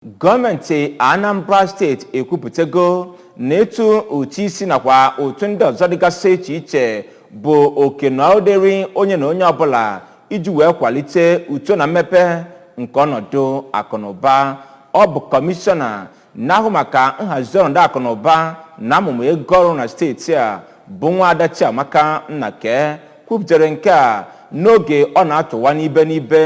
Gọọmenti Anambra Steeti ekwupụtago na etu ụtụ isi nakwa ụtụ ndị ọzọ dịgasị iche iche bụ oke na ọdịrị onye na onye ọbụla iji wee kwalite uto na mmepe nke ọnọdụ akụnụba. Ọ bụ kọmishọna na-ahụ maka nhazi ọnọdụ akụnụba na amụma ego ọrụ na steeti a, bụ nwaada Chiamaka Nnake, kwupụtara nke a n'oge ọ na-atụwa n'ibe n'ibe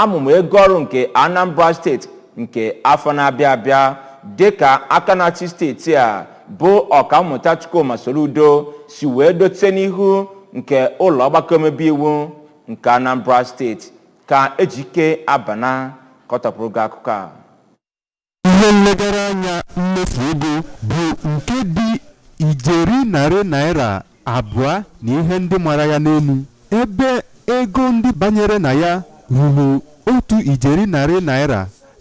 amụma ego ọrụ nke Anambra Steeti nke afọ na-abịa abịa, dịka aka na-achị steeti a, bụ Ọkammụta Chukwuma Soludo, si wee dote n'ihu nke ụlọ ọgbakọ omebe iwu nke Anambra Steeti. Ka Ejike Abana kọtọpụrụ gị akụkọ a. Ihe nlegara anya mmefu ego bụ nke dị ijeri ₦200 na ihe ndị mara ya n'elu, ebe ego ndị banyere na ya ruru ₦1 ijeri na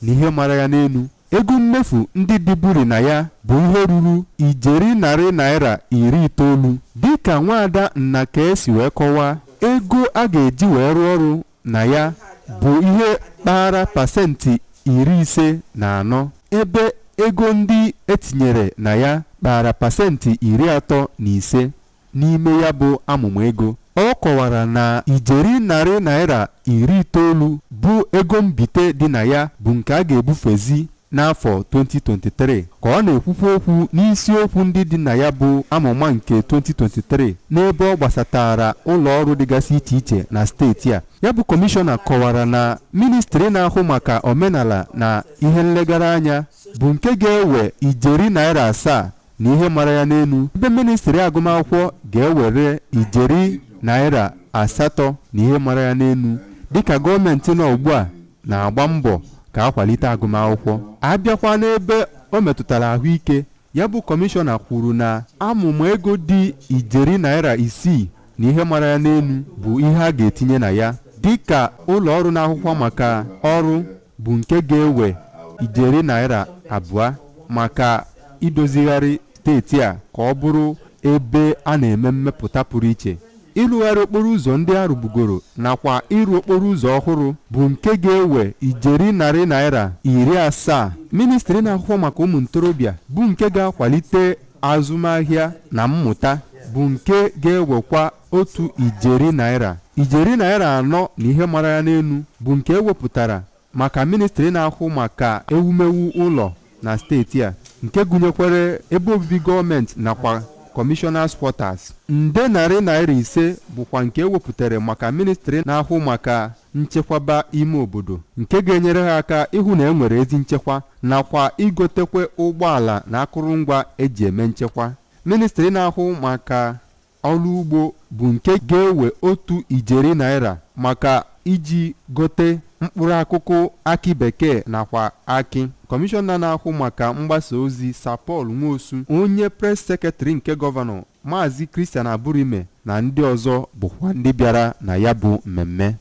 ihe mara ya n'elu. Ego mmefu ndị dịburi na ya bụ ihe ruru ₦90 ijeri. Dịka nwaada Nnake si wee kọwaa, ego a ga-eji wee rụọ ọrụ na ya bụ ihe kpara 54%, ebe ego ndị etinyere na ya kpara 35% n'ime ya bụ amụma ego. Ọ kọwara na ₦90 ijeri bụ ego mbite dị na ya, bụ nke a ga-ebufezi n'afọ 2023. Ka ọ na-ekwukwa okwu n'isiokwu ndị dị na ya bụ amụma nke 2023 n'ebe ọ gbasatara ụlọ ọrụ dịgasị iche iche na steeti a, ya bụ kọmishọna kọwara na ministri na-ahụ maka omenala na ihe nlegara anya bụ nke ga-ewe ₦7 ijeri na ihe mara ya n'elu, ebe ministri agụmakwụkwọ ga-ewere ₦8 ijeri na ihe mara ya n'elu, dịka gọọmenti nọ ugbu a na-agba mbọ ka akwalite agụmakwụkwọ. Abịakwa n'ebe o metụtara ahụike, ya bụ kọmishọna kwuru na amụma ego dị ₦6 ijeri na ihe mara ya n'elu bụ ihe a ga-etinye na ya, dịka ụlọ ọrụ na-ahụkwa maka ọrụ bụ nke ga-ewe ₦2 ijeri maka idozigharị steeti a ka ọ bụrụ ebe a na-eme mmepụta pụrụ iche, ịrụgharị okporo ụzọ ndị a rụbugoro nakwa ịrụ okporo ụzọ ọhụrụ bụ nke ga-ewe ₦70 ijeri. Ministri na-ahụkwa maka ụmụ ntorobịa bụ nke ga-akwalite azụmahịa na mmụta bụ nke ga-ewekwa ₦1 ijeri. ₦4 ijeri na ihe mara ya n'elu bụ nke ewepụtara maka ministri na-ahụ maka ewumewu ụlọ na steeti a, nke gụnyekwere ebe obibi gọọmenti nakwa Commissioners Quarters. ₦500 nde bụkwa nke ewepụtara maka ministri na-ahụ maka nchekwaba ime obodo, nke ga-enyere ha aka ịhụ na e nwere ezi nchekwa nakwa igotekwe ụgbọala na akụrụngwa eji eme nchekwa. Ministri na-ahụ maka ọrụ ugbo bụ nke ga-ewe ₦1 ijeri maka iji gote mkpụrụ akụkụ akị bekee nakwa akị. Kọmishọna na-ahụ maka mgbasa ozi, Sir Paul Nwosu, onye press secretary nke gọvanọ, Maazị Christian Aburime, na ndị ọzọ bụkwa ndị bịara na ya bụ mmemme.